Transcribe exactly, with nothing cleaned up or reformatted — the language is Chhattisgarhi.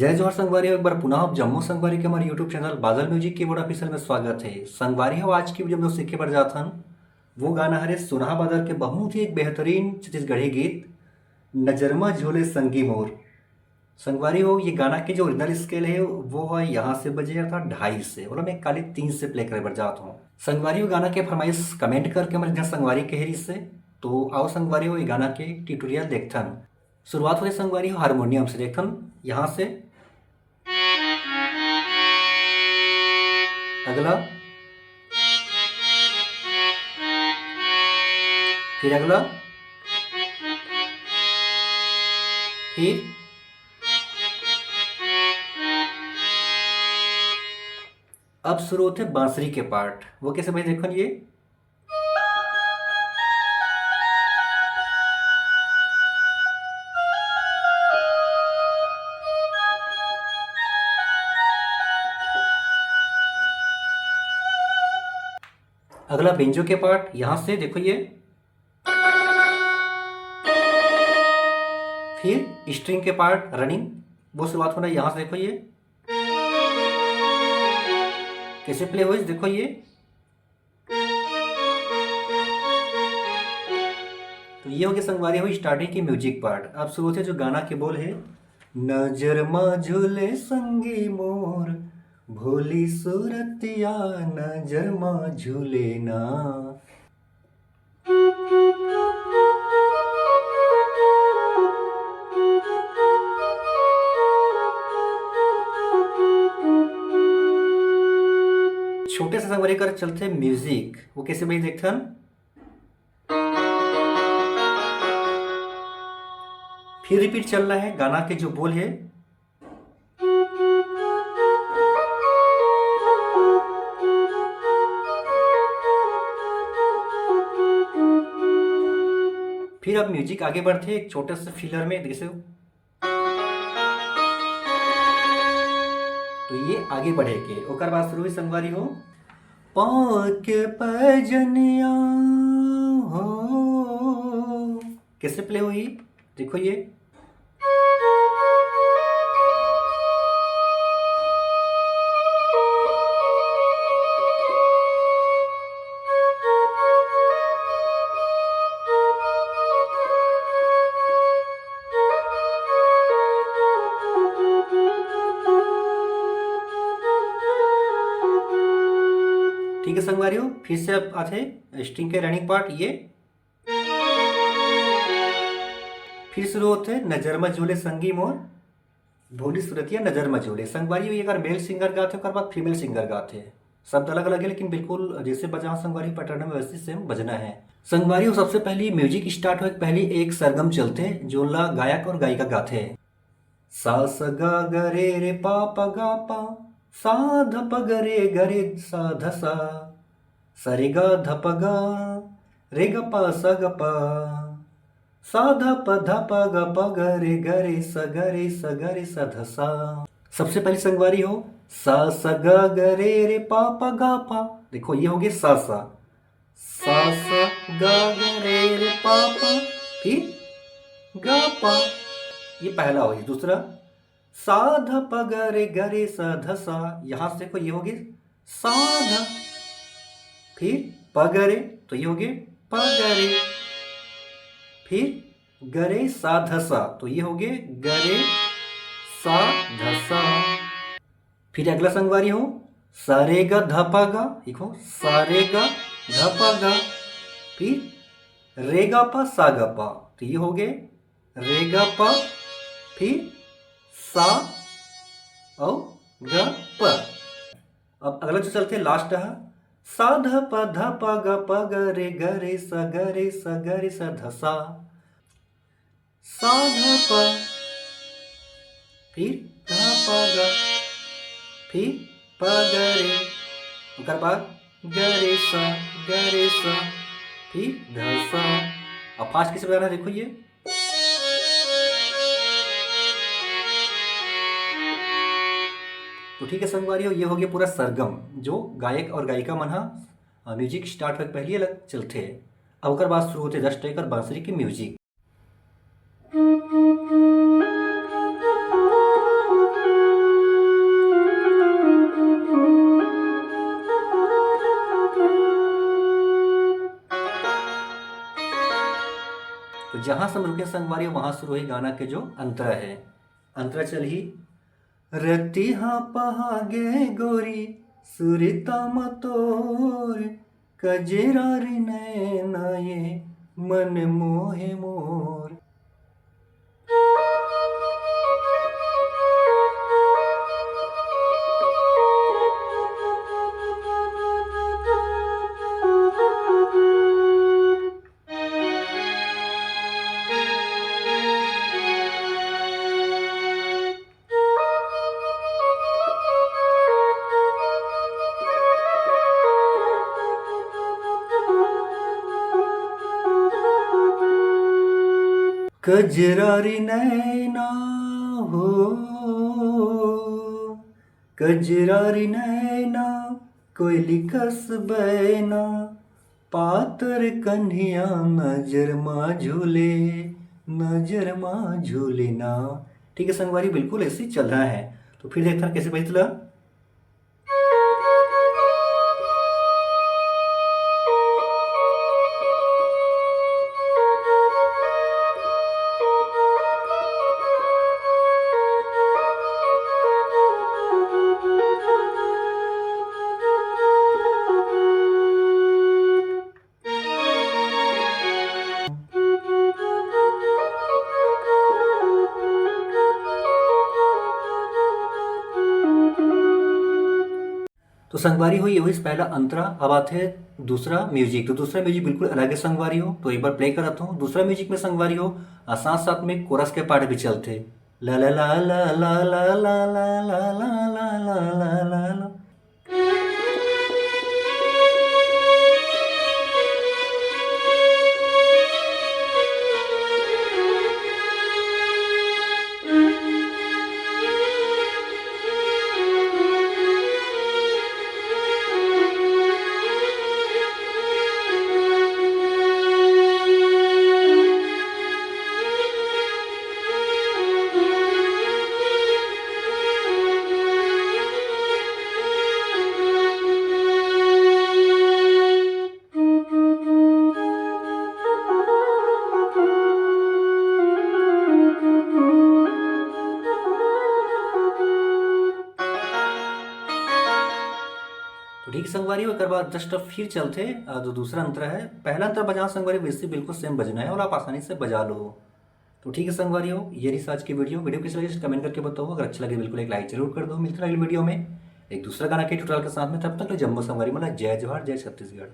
जय जोहार संगवारी हो, एक बार पुनः आप जम्मो संगवारी के हमारे YouTube चैनल बादल म्यूजिक कीबोर्ड ऑफिशियल में स्वागत है। संगवारी हो, आज की वीडियो में जो सीखे बर जात हन, वो गाना हरे सोनहा बादल के बहुत ही एक बेहतरीन छत्तीसगढ़ी गीत नजरमा झूले संगी मोर। संगवारी हो, ये गाना के जो ओरिजिनल स्केल है वो है यहाँ से बजे अर्थात ढाई से, ओला मैं काली तीन से प्ले करे बर जात हूँ। संगवारी हो, गाना के फरमाइश कमेंट करके हमारे जहाँ संगवारी कह रही से, तो आओ संगवारी हो, ये गाना के ट्यूटोरियल देखथन। शुरुआत होथे संगवारी हो हारमोनियम से, देखथन यहाँ से अगला, फिर अगला, फिर अब शुरू होथे बांसुरी के पार्ट। वो कैसे भाई, देखो ये अगला बेंजो के पार्ट, यहां से देखो ये, फिर स्ट्रिंग के पार्ट रनिंग, वो शुरुआत होना यहां से, देखो ये कैसे प्ले हुई, देखो ये। तो ये हो गया संगवारी हो स्टार्टिंग की म्यूजिक पार्ट। अब शुरू से जो गाना के बोल है, नजर मा झूले संगी मोर, भोली सूरतिया नजर मा झूले ना। छोटे से संगवारी कर चलथे म्यूजिक, वो कैसे भाई देखथन। फिर रिपीट चल रहा है गाना के जो बोल है, फिर अब म्यूजिक आगे बढ़थे एक छोटे से फिलर में, जैसे तो ये आगे बढ़े के, ओकर बाद शुरू हुई संगवारी हो, पाँव के पैजनिया हो, कैसे प्ले हुई, देखो ये। ठीक है संगवारी हो, फिर से अब आथे स्ट्रिंग के रनिंग पार्ट ये। फिर शुरू होथे नजर मा झूले संगी मोर, भोली सूरतिया नजर मा झूले। संगवारी हो, ये अगर मेल सिंगर गाथे, ओकर बाद फीमेल सिंगर गाथे। शब्द अलग अलग है, लेकिन बिल्कुल जैसे बजा संगवारी पैटर्न में वैसे सेम बजना है। संगवारी हो, सबसे पहली म्यूजिक स्टार्ट होए के पहली एक सरगम चलथे, जोन ला गायक और गायिका गाथे। सा स गा ग रे रे पा प गा पा, सा ध प ग रे ग रे सा ध सा, स रे गा ध प गा, रे ग पा स ग पा, सा ध प ध प ग प ग रे ग रे स ग रे स ग रे स ध सा। सबसे पहली संगवारी हो, सा स ग ग रे रे पा प गा पा। देखो, ये हो गए सा सा। सा स ग ग रे रे पा पा, फिर ग पा। ये पहला हो गया। दूसरा, सा ध प ग रे ग रे स ध सा। यहां से देखो, ये हो गया सा ध, फिर प ग रे, तो ये हो गया प ग रे, फिर ग रे सा ध सा, तो ये हो गया ग रे सा ध सा। फिर अगला संगवारी हो, सा रे ग ध प ग, देखो, सा रे ग ध प ग, फिर रे ग प सा ग प, तो ये हो गए रे ग प, फिर सा और ग प। अब अगला जो चलते लास्ट है, सा ध प ध प ग प ग रे ग रे स ग रे स ग रे स ध सा, सा ध प, फिर ध प ग, फिर प ग रे, ओकर बाद ग रे स, ग रे स, फिर ध सा। अब फास्ट कैसे बजाना है, देखो ये। तो ठीक है संगवारी हो, ये हो गया पूरा सरगम, जो गायक और गायिका मन हा म्यूजिक स्टार्ट होए के पहले अलग चलते हैं। अब ओकर बाद शुरू होते दस ट्रैक और बांसुरी के म्यूजिक। जहाँ से हम रुके संगवारी, वहाँ शुरू हुई गाना के जो अंतरा है। अंतरा चल ही, रतिहा पहा गे गोरी, सुरता म तोर, कजरारी नैना ये, मन मोहे मोर। कजरारी नैना हो, कजरारी नैना, कोयली कस बैना, पातर कन्हिया नजर मा झूले, नजर मा झूले ना। ठीक है संगवारी, बिल्कुल ऐसे ही चल रहा है। तो फिर देखथन कैसे बजथे ला। तो संगवारी हो, ये होइस पहला अंतरा। अब आथे दूसरा म्यूजिक। तो दूसरा म्यूजिक बिल्कुल अलग है संगवारी हो, तो एक बार प्ले करत हूँ। दूसरा म्यूजिक में संगवारी हो, आ साथ साथ में कोरस के पार्ट भी चलथे। ला ला ला ला ला ला ला ला ला ला ला ला ला ला। तो ठीक संगवारी हो, एकर बाद जस्ट अब फिर चलथे, आ, जो दूसरा अंतरा है। पहला अंतरा बजाना संगवारी, वैसे बिल्कुल सेम बजना है और आप आसानी से बजा लो। तो ठीक है संगवारी हो, ये रही आज की वीडियो। वीडियो कैसे लगे कमेंट करके बताओ। अगर अच्छा लगे बिल्कुल एक लाइक जरूर कर दो। मिलते हैं अगली वीडियो में एक दूसरा गाना के ट्यूटोरियल के साथ में। तब तक के लिए जम्मो संगवारी, मतलब जय जोहार, जय छत्तीसगढ़।